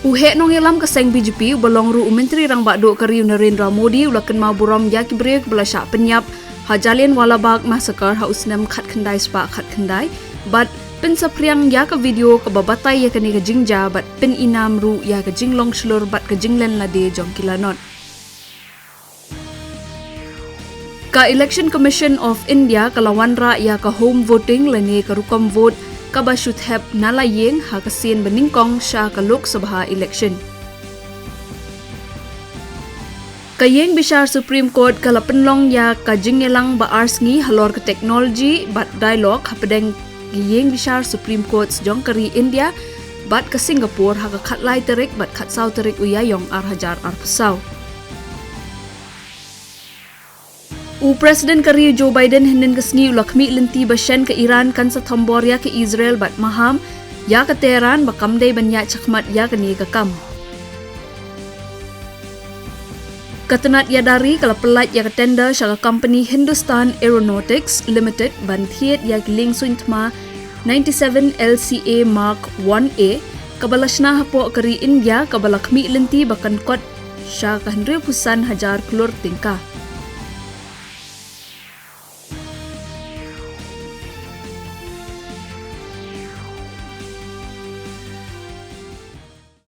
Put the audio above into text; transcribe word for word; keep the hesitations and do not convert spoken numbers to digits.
U heh nongïalam ka seng B J P uba long ruh u Myntri Rangbah Duh ka ri u Narendra Modi u la kynmaw burom ïa ki briew kiba la shah pynïap ha Jallianwala Bagh Massacre ha u snem khatkhyndai spah khatkhyndai bad pynsaphriang ïa ka video kaba batai ïa kane ka jingjia bad pyninam ruh ïa ka jinglong shlur bad ka jinglen lade jong ki lanot. Ka Election Commission of India ka la wanrah ïa ka home voting lane ka rukom vote kaba shu thep na la ïing ha ka sien ba nyngkong sha ka Lok Sabha election. Ka ïing bishar Supreme Court ka la pynlong ïa ka jingïalang ba ar sngi halor ka technology bad dialogue hapdeng ki ïing bishar Supreme Court jong ka ri India bad ka Singapore ha ka khatlai tarik bad khatsaw tarik u Ïaïong ar hajar arphew saw. U President ka ri u Joe Biden hynnin ka sngi u la khmih lynti ba shen ka Iran kan sa thombor ïa ka Israel bad maham ïa ka Tehran ba kam dei ban ïaid shakhmat ïa kane ka kam. Ka tnat ïada ri ka la pyllait ïa ka tender sha ka company Hindustan Aeronautics Limited ban thied ïa ki lieng suiñ thma ninety-seven L C A Mark one A kaba la shna hapoh ka ri India kaba la khmih lynti ba kan kot sha ka hynriewphew san hajar klur tyngka.